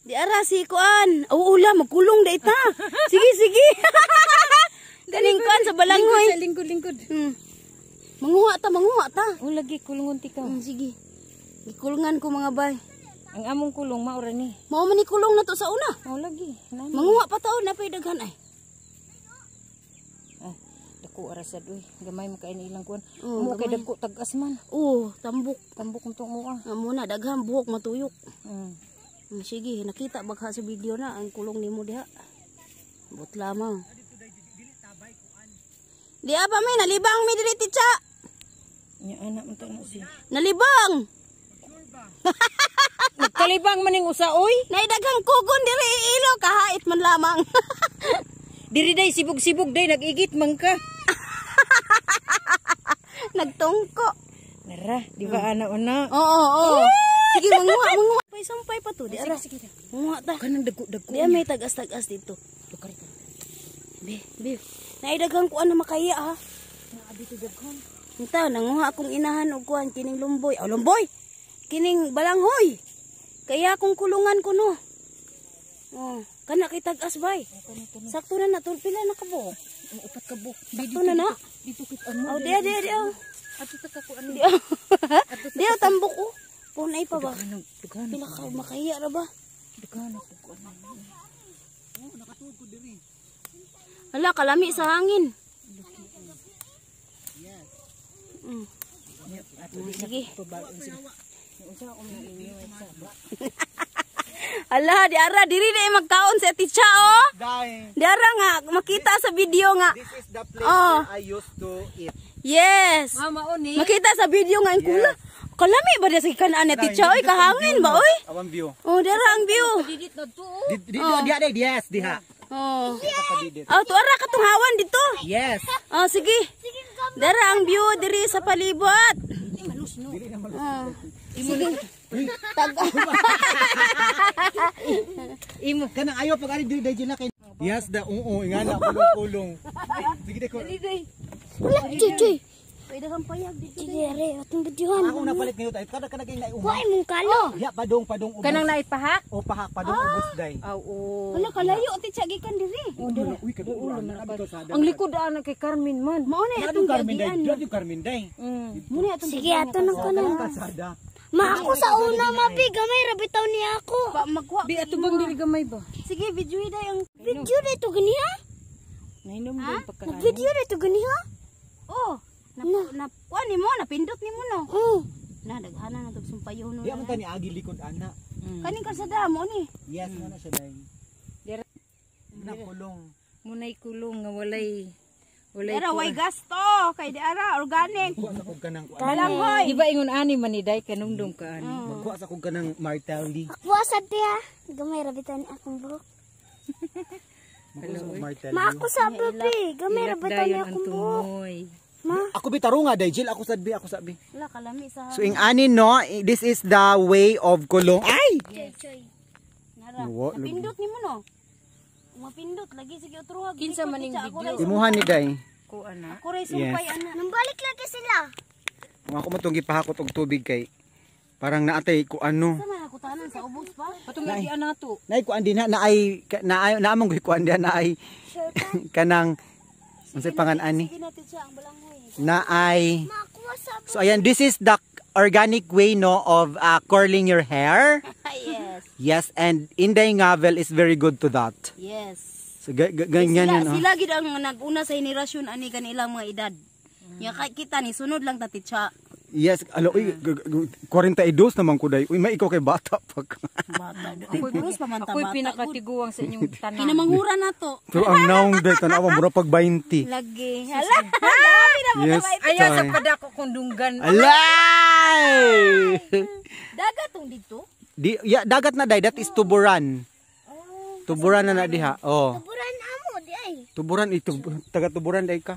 Di ara si kuan. Oo, ula magkulong da ita. Sige, sige. Galing kuan sa balanghoy. Sa lingkod, lingkod. Manguha ta, manguha ta. O lagi kulungon tika. Sige. Gikulungan ko, mga bay. Ang among kulong maura ni. Mao man ni kulong na to sa una. O lagi. Nani. Manguha pa taon na pay daghan ay. Ah, dako ara sad uy. Gamay man kay ni ilang kuan. Oo, Mo kay gamay. dagko tag-as man. Oh, tambok. Tambok mo tong mua. Amo na daghang buhok matuyok. Sige, nakita bagha sa video na ang kulong nimo diha. But lamang. Di apa mi nalibang mi diri, Titsa. Nya anak man to na si. Nalibang. Nagkalibang maning usa oy. Naidaghang kugon diri ilo kahait man lamang. Diri day sibog-sibog day nag-igit man ka. Nagtungko. Nara, di ba ana una? Oo, oo. Sige, manguha, manguha. Pay sampay pa to. Di ara. Sige. Manguha ta. Kanang dagko-dagko. Di may tagas-tagas dito. Be, be. Naidaghang kuan na makaya ha. Naa dito daghan. Unta, nanguha akong inahan og kuan kining lumboy. Oh, lumboy. Kining balanghoy. Kaya akong kulungan ko no. Oh, kana kay tag-as bay. Sakto na na tol, pila na ka buhok? Ang upat ka buhok. Sakto na na. Dito kit ano. Oh, diya diya diya. Ato ta ka ko ano. Diya. Diya tambok oh. Punay pa ba? Daghan daghan. Pila ka makahiya ra ba? Daghan ako ko ano. Hala, kalami sa hangin. Ato di Sige. pabaon sige. Unsa ako may inyo sa ba? Hala, di ara diri na magkaon si Ate Cha oh. Dai. Di ara nga makita sa video nga. This is the place Oh. where I used to eat. Yes. Mama oni. Makita sa video nga ang kula. Kalami ba diya sa kanaan ni Ate Cha oy, kahangin ba oy? Awang view. Oh, di ara ang view. Didit na to. oh. Di di di di yes diha. Oh. Kapadidit. Oh, tuara katong hawan dito. Yes. Oh, sige. Dara ang view diri sa palibot. Oh. Sige. Tag Imo. Kanang ayo pag ari diri dai na kay. Yes, da oo ingana kulong-kulong. Sige dai ko. Wala, chuy, chuy. Pwede kang payag dito. Sige, are, atong videohan. Ako napalit ngayon tayo. Kada ka naging naiuha. Kuhay mong kalo. Ya padong padong ubos. Kanang naipahak? O pahak padong ubos dai. Aw oo. Hala, kalayo ati Cha gikan diri. Uy, kadto na kadto sa. Ang likod ana kay Carmen man. Mao na Atong atong Carmen dai. giagian. Dito Carmen dai. Mao na atong Sige, ato nang kanan. Kalsada. Ma, ako sa una, mapi. Gamay, rabitaw niya ako. Pa magkuha. Bi ato bang diri gamay ba? Sige, video day ang Video na ito ganiha? Nainom din pagka. Video na ito ganiha? Oh, na na kuha nimo, napindot nimo no. Oo. Na daghana na tog sumpayo no. Di man tani agi likod ana. Kaning kalsada mo ni. Yes, mo na siya dai. Dira Na kulong. munay kulong nga walay walay. Dara way gasto kay di ara organic. Kuha sa kog kanang kuan. Balanghoy. Di ba ingon ani man ni day kanumdum ka ani. Magkuha sa kog kanang martelli. Ako sa ha. Gamay, rabitaw niya akong buhok. Magkuha sa kog martelli. Ma, ako sa babi. Gamay, Ilak rabitaw dayon niya ang akong buhok. tungoy. Ma, Ako bitarunga dai Jill, ako sadbi, ako sabi. Wala kalami sa So ing ani no, this is the way of kulong. Ay! chuy, chuy. Nara. Wa, lagi. Napindot nimo no. Mapindot lagi sige utruhag. Kinsa man ning video? Imuha ni day. Ko ana. Ako ray sumpay Yes. ana. Nambalik lagi sila. Kung ako mo tong gipahakot og tubig kay parang naatay ko ano. Sa man ako tanan sa ubos pa. Patong di ana to. Nay kuan din na naay na naamong kuan din naay kanang unsay pangan ani Sige natin siya ang balanghoy. naay. Ma, ako sa So ayan, this is the organic way no of curling your hair. Yes. Yes, and Inday Ngavel is very good to that. Yes. So ganyan Sila, yun, oh. sila gid ang nag-una sa henerasyon ani kanilang mga edad. Nya kay kita ni sunod lang ta titsa. Yes, alo, uy, 42 naman ko day. Uy, may ikaw kay bata pa ka. Bata. Ako'y krus pa man ta Ako'y bata. pinakatiguang sa inyong tanan. Kinamangura na to. Pero ang naong day, tanawa, mura pag 20. Lagi. Hala. Dami na mo Yes. Ayaw sa tay. padako kong dunggan. Alay! Dagat tong dito. Di, ya, dagat na day, that is Tuburan. Tuburan na na diha. Oh. Buran amo, di ay. Tuburan ito, taga Tuburan day ka.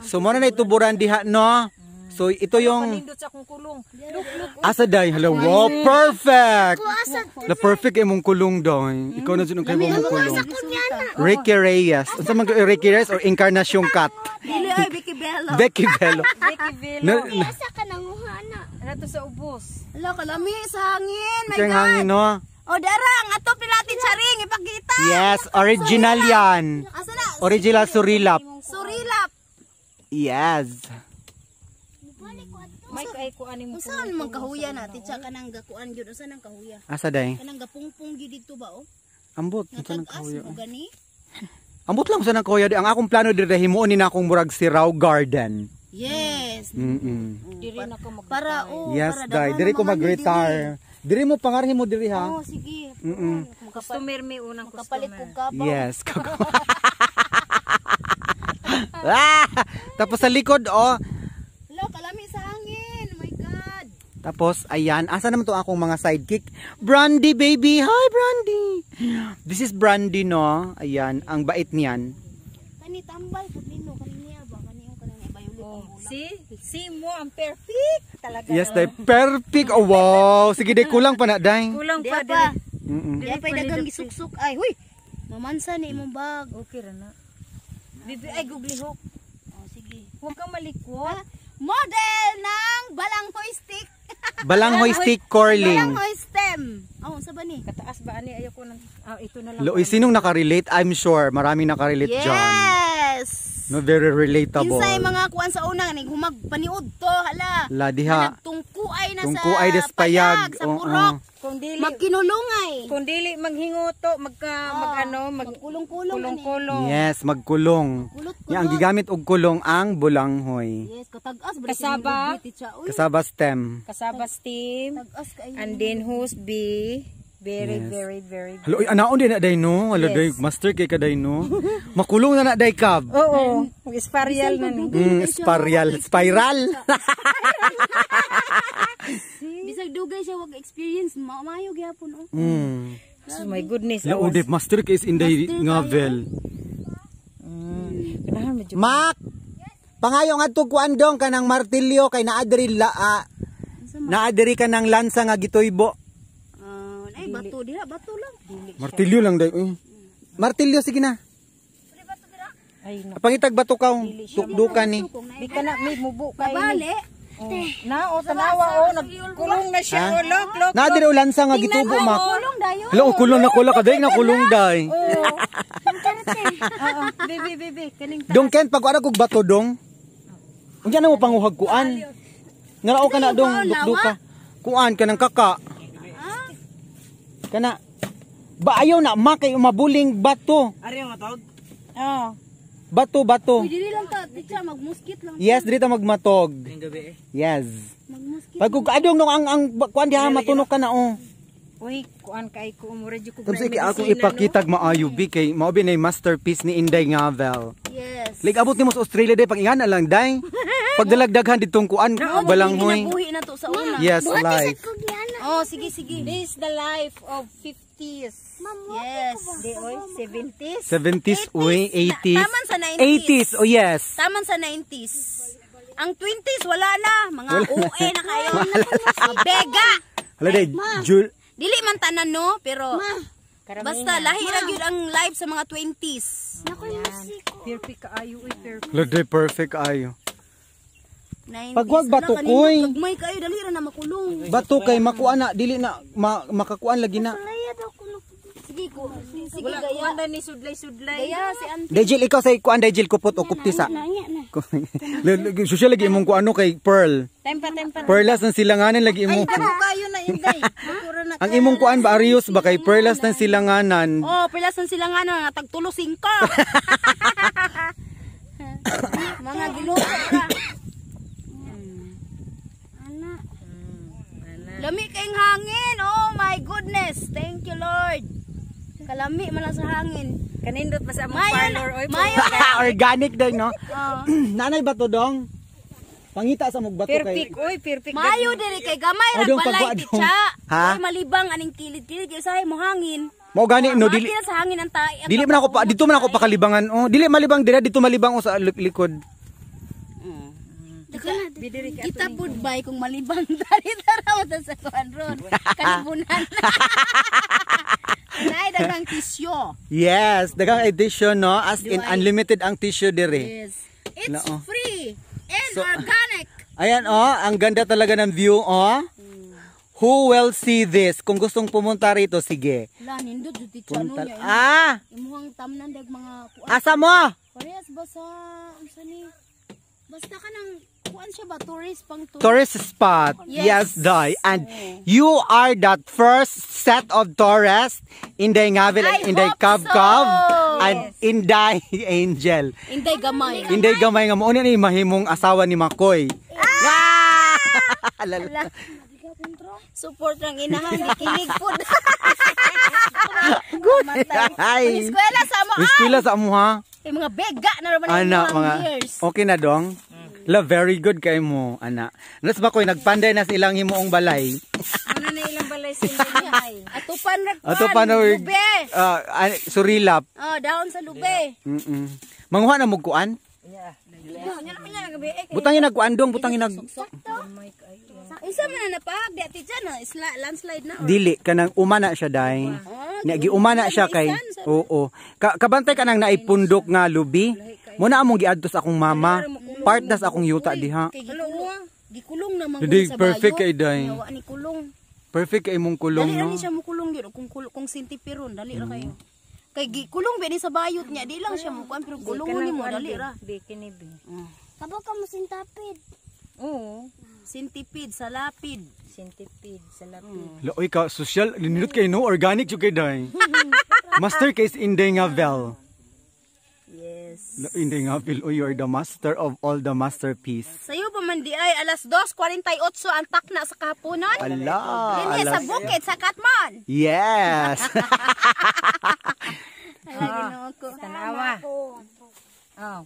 So mo na na Tuburan diha no. So ito yung Nindot sa akong kulong. Look, look. asa day, hello. Wow, perfect. Asa, The perfect imong kulong doy. Ikaw na jud ang kay mong kulong. kunyana. Ricky Reyes. Unsa man kay Ricky Reyes or Encarnacion Cat? Dili ay Vicky Bello. Becky Bello. Becky Velo. Na, na, Asa ka nanguha na. Ano to sa ubos? Hala, kalami sa hangin. My ang God. hangin no. O dara ang atop nila Charing ipakita. Yes, original yan. Asa na? Original surilap. Surilap. Yes. May ay ko ani mo. Unsa man kahuya na teacher, kanang gakuan gyud, unsa nang kahuya? Asa day? Kanang gapungpong gyud didto ba oh? Ambot, Nga unsa nang tag-as kahuya? mo gani? Ambot lang sa nang kahuya di. Ang akong plano diri, himuon ni na akong murag siraw garden. Yes. Diri na ko mag Para oh, Yes, para day. daghan Diri ko ang mga mag-retire. Diri mo pangarhin mo diri ha. Oh, sige. Customer mi unang Makapalit customer. kog kabaw. Yes. Ah! Tapos sa likod oh. Hello, kalami sa hangin. Oh my God. Tapos ayan, asa naman to akong mga sidekick? Brandy baby. Hi, Brandy. This is Brandy, no. Ayan, ang bait niyan. Kani tambal pud nino kani niya ba kani yung kanang violet ang Oh, bulak. see? See mo ang perfect talaga. Yes, day, perfect. Oh, wow. Sige, day, kulang pa na, day. Kulang Di pa pa. diri. Di pa daghang gisuksok ay. Huy. Mamansa ni imong bag. Okay ra na. Bibi ay guglihok. Oh, sige. Huwag kang malikot. Model ng balanghoy stick. Balanghoy stick curling. Balanghoy stem. Oh, unsa ba ni? Kataas ba ani ayoko nang ah, ito na lang. Loy, sinong nakarelate? I'm sure maraming nakarelate dyan. Yes. No, very relatable. Kinsay mga kuan sa una ning humag paniud to hala. La diha. Nagtungkuay na Tungkuay sa des payag. payag, sa Oo. purok. Kung dili Magkinulungay. kung dili manghinguto, magka mag ano, mag Magkulong-kulong ani. kulong-kulong. Yes, magkulong. Kulot-kulot. Ya, ang gigamit og kulong ang bulanghoy. Yes, katag-as ba Kasaba. Uy, Kasaba stem. Kasaba steam. tag-as kaayo. And then who's be very Yes. very very Halo, oy, anaon din na day no. Halo Yes. day, master kay ka day no. Makulong na na day kab. Oo, spiral na ni. Spiral, spiral. Bisag dugay siya wag experience, maayo gyapon oh. Oh my goodness. La udip master kay is inday ngavel. Kanahan medyo Mak. Pangayo nga to kuan dong kanang martilyo kay naa diri la naa diri kanang lansa nga gituybo. Ah, ay bato dira, bato lang. Martilyo lang day. Uy. Martilyo sige na. Ay no. Pangitag bato kaw. Tukdukan ni. Di ka na may mubo kay ni. Bale. Oh. Na oh, tanawa oh, nagkulong na siya. Oh, look, look. Naa diri o lansa nga gitubo, Mak. Kulong dayon. Hello, kulong na kula ka day na kulong day. Oh. Oo, baby, baby, kaning Dong Ken, pag ara kog bato dong. Unya na mo panguhag kuan. Ngarao ka na dong, dukduka. Kuan ka ng kaka. Kana ba ayaw na ma kay mabuling bato. Oh. Bato bato. Uy, dili lang ta, teacher, magmuskit lang. Yes, dito magmatog. Yes. Magmuskit. Pag kung adong nung ang kuan diha matunok ka na oh. Uy, kuan kay ko mo radyo ko. Tapos iki akong ipakitag maayo bi kay mao bi nay masterpiece ni Inday Ngavel. Yes. Like abot nimo sa Australia day pag ingana lang day. Pagdalagdaghan ditong kuan balanghoy. Kinabuhi na to sa una. Yes, life. Kog niana. Oh, sige sige. This is the life of 50s. Yes. Di oy, 70s. 70s, uy, 80s. Taman sa 90s. 80s, oh yes. Taman sa 90s. Ang 20s wala na, mga OA na kayo. Mga Bega. Hala day, Jul Dili man tanan no, pero basta lahi ra gyud ang life sa mga 20s. Nakoy musiko. Perfect kaayo uy, perfect. Hala day, perfect ayo. 90s. Pagwag Ala, bato, kanindot, koy. Gagmay kayo dali ra na makulong. Bato kay makuan na dili na makakuan lagi na. Laya daw ko na- Sige ko. Sige Wala gaya. kuan na ni sudlay-sudlay. Gaya si auntie. Dejil ikaw sa kuan Dejil kupot o kuptisa. Na niya na. Social lagi imong kuano kay Pearl. Time pa, time pa. Perlas ng silanganan lagi imo. Dako kayo na Inday. Dako na. Ang imong kuan ba Arius ba kay Perlas ng silanganan. Oh, pilasan sila nga no, nga tagtulo singko. Mga giluto ra. Ana. Lami kayong hangin. Oh my goodness. Thank you, Lord. Kalami man lang sa hangin. Kanindot pa sa among Mayo na- parlor oy. mayo Organic day no. Oh. Nanay bato dong. Pangita sa mong bato kay Perfect oy, perfect. Mayo diri kay gamay ra Adong balay pagwa, adong. titsa. Ha? Ay malibang aning kilid-kilid kay usahay mo hangin. Mao gani no dili Maaki na sa hangin ang tae. Ang dili man ako pa dito man ako pakalibangan oh. Dili malibang dira dito malibang oh sa likod. Kita pud bay kung malibang dali tara mo sa kuan ron. Kalibunan. Nay daghang tisyo. Yes, daghang edition no, as in unlimited ang tissue dire. Yes. It's Nao. free and So- organic. Ayan oh, ang ganda talaga ng view oh. Who will see this? Kung gustong pumunta rito, sige. La nindot jud ti chano Punta. niya. Ah! Imuhang tamnan dag mga kuan. Asa mo? Parehas ba sa unsa ni? Basta ka nang kuan siya ba, tourist, pang tourist. Tourist spot. Yes, Yes. Day. And you are that first set of tourists, Inday Ngabil and I Inday hope Kab Kab so. and Inday Angel. Inday gamay. Inday gamay nga mo ni mahimong asawa ni Makoy. Ah! Lala. Support ng inahan, gikilig pud. Good. Ay. Eskwela sa mo. Eskwela sa amo ha. Eh, mga bega na raman ang Ana, mga mga years. okay na dong. La, very good kay mo, ana. Nas ba koy nagpanday na sa ilang himuong balay. Ano na ilang balay sa inyo ay. Atupan ra kuan. Ato pa na Lube. Surilap. Oh, dahon sa lube. Manguha na mo kuan? Butang yung nagkuan dong, butang yung nag Unsa man na napahag di ati dyan, no? Landslide na. Dili kanang umana siya day. Ah, Nya giumana siya kay. Oo. Kabantay ka nang naipundok nga lubi. Muna among giadto sa akong mama. Part das akong yuta diha. Kay gikulong. Gikulong na man Hindi, sa perfect bayot. kay day. Yawa ni kulong. Perfect kay imong kulong Dali ra no. ni siya mukulong gyud kung sintipiron dali ra kayo. Kay gikulong ba ni sa bayot niya, di lang siya mukuan pero kulungon nimo dali ra. Bikini bi. Kabo ka mo sintapid. Oo. Sintipid sa lapid. Centipede sa lapid. Oy ka social linulot kay no, organic jud kay day. Master case Inday nga Vel. Yes. Inday nga Vel, oy, you are the master of all the masterpiece. Sayo pa man di ay alas 2:48 ang takna sa kahaponan. Ala, Dinhi sa alas. bukid sa Katmon. Yes. Ay, Ginoo ko. Tanawa. Oh,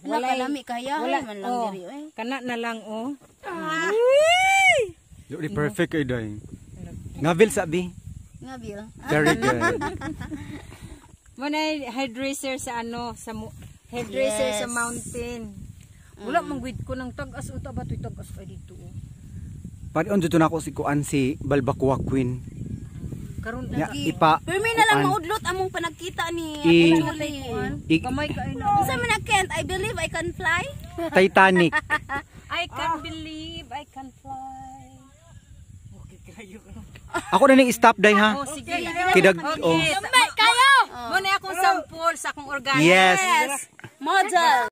Wala wala kalami kaya wala man lang oh. diri eh. Kana na lang oh. Lodi perfect kay day. Ngavel sabi. Nga Bill. Very good. Mo na hairdresser sa ano sa hairdresser sa mountain. Wala man gwid ko ng tag-as uta ba to'y tag-as kay dito. Oh. Parion dito na ako si kuan si Balbakwa Queen. Karon Nya ipa. Pero may na lang kuan. maudlot among panagkita ni I- Ate Julie. Kamay kay na. Unsa man na Kent, I believe I can fly. Titanic. I can believe I can fly. Okay kayo. Ako na ning stop day ha. Oh, sige. Kidag oh. Okay. Kayo. Mo na akong sample sa akong organic. Yes. Model.